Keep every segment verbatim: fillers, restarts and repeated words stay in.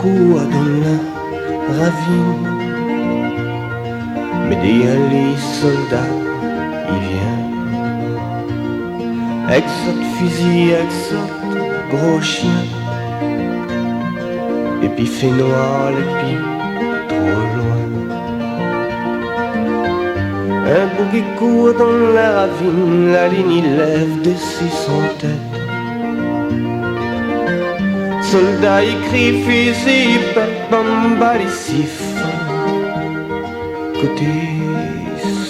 kour dan la ravine. Mé dèryèr li, solda i vien. Èk zot fizi, èk zot gro shien. Épi fé noir, lé pi tro loin. In boug i kour dan la ravine, la line i lèv dési son tèt. Solda i kri, fizi i pèt, bann bal i sif koté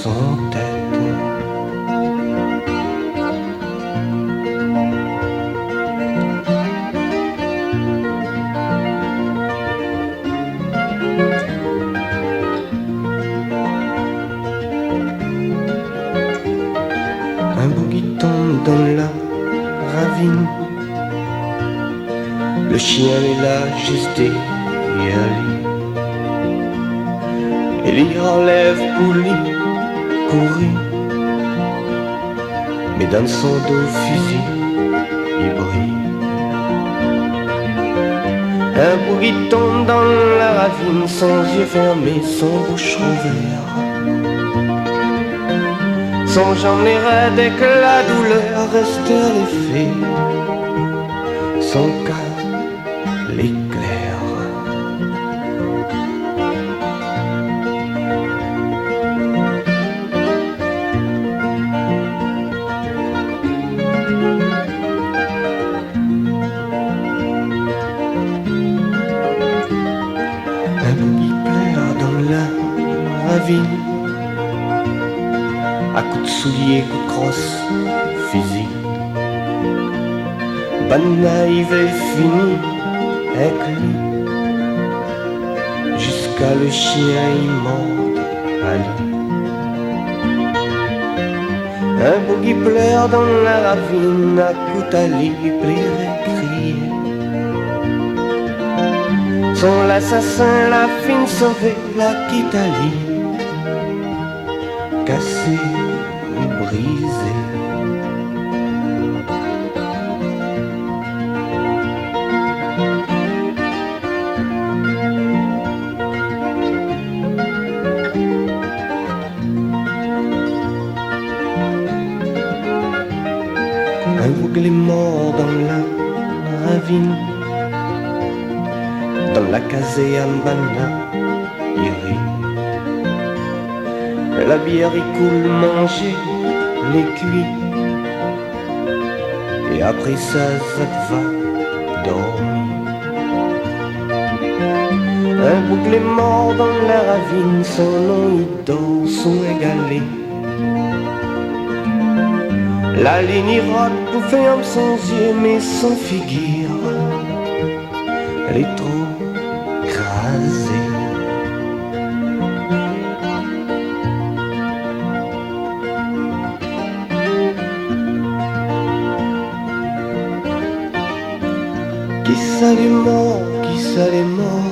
son tèt. In boug i tonm dan la ravine. Lo shien lé la zis dèryèr li. É li anlèv pou li kouri. Mé dan son do, fizi i bri. In boug i tonm dan la ravine, son zié fèrmé, son boush rouvèr. Son janm lé rèd èk la doulèr, rèstèr lé fé, son kèr lé klèr. In boug i plèr dan la ravine. A kout soulié, kout kros, fizi. Banna i vé fini èk li. Ziska lo shien i mord ali. In boug i plèr dan la ravine, a kout ali pléré, kriyé. Son lasasin la fine sové, la kit ali, kasé, brizé. In boug lé mor dan la ravine. Dan la kazèrn banna i ri. La bièr i koul, manzé lé kui. É apré sa, zot va dormi. In boug lé mor dan la ravine, son non i dor sou in galé. La line i rod pou fèrm son zié, mé son figir lé tro krazé. Kisa lé mor, kisa lé mor,